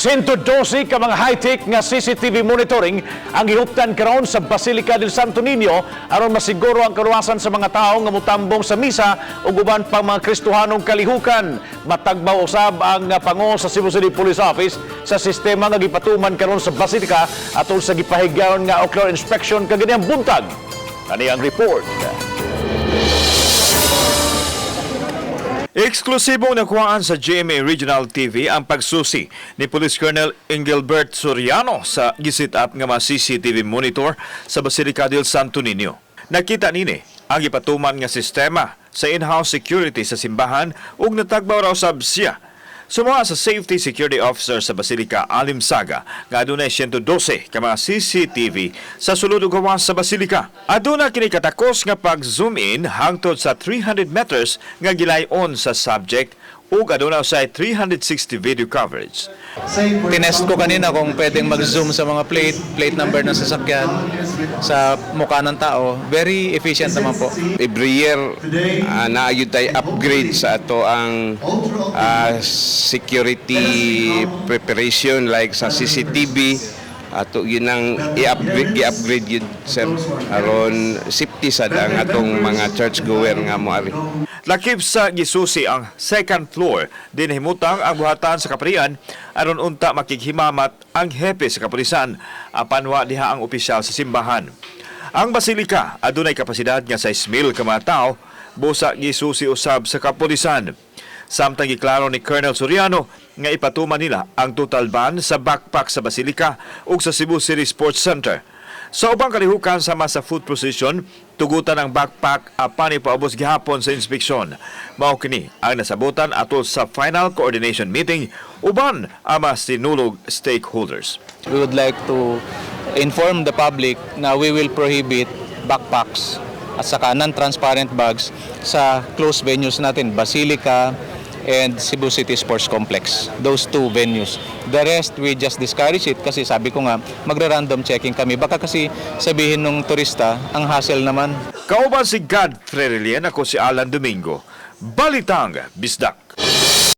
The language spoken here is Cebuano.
112 ka mga high-tech nga CCTV monitoring ang gihuptan karon sa Basilica del Santo Niño aron masiguro ang kaluwasan sa mga tawo nga motambong sa misa ug uban pang mga Kristohanong kalihukan. Matagbaw usab ang pango sa Cebu City Police Office sa sistema nga gipatuman karon sa Basilica atol sa gipahigyaon nga ocular inspection kaganihang buntag. Kani ang report. Eksklusibong nakuhaan sa GMA Regional TV ang pagsusi ni Police Colonel Engelbert Soriano sa giset up nga mga CCTV monitor sa Basilica del Santo Niño. Nakita nini ang gipatuman nga sistema sa in-house security sa simbahan ug natagbaw raw sab siya. Sumuha sa Safety Security Officer sa Basilica Alim Saga nga adunay 112 ka mga CCTV sa sulod ug gawas sa Basilica. Aduna kini katakos nga pag-zoom in hangtod sa 300 meters nga gilay-on sa subject ug aduna usay 360 video coverage. Tinest ko kanina kung pwedeng mag-zoom sa mga plate, plate number ng sasakyan, sa mukha ng tao. Very efficient naman po. Every year naa gyud tay upgrade sa ato ang security preparation, like sa CCTV, ato yun ang i-upgrade, i-upgrade yun, sir, aron safety sad ang atong mga church goer nga moari. Lakip sa gisusi ang second floor, din himutang ang buhatan sa kaparian aron unta makighimamat ang hepe sa kapulisan apan wa diha ang opisyal sa simbahan. Ang basilika adunay kapasidad nga 6,000 ka mga tawo, busa gisusi usab sa kapulisan. Samtang giklaro ni Colonel Soriano nga ipatuman nila ang total ban sa backpack sa basilika ug sa Cebu City Sports Center. Sa ubang kalihukan sama sa foot procession, tugutan ang backpack apan ipaubos gihapon sa inspeksyon. Mao kini ang nasabutan atol sa final coordination meeting uban ang mga sinulog stakeholders. We would like to inform the public na we will prohibit backpacks at saka non-transparent bags sa closed venues natin, Basilica and Cebu City Sports Complex. Those two venues. The rest, we just discourage it kasi sabi ko nga, magra-random checking kami. Baka kasi sabihin nung turista, ang hassle naman. Kauban si Godfrey Relien, ako si Alan Domingo. Balitang Bisdak.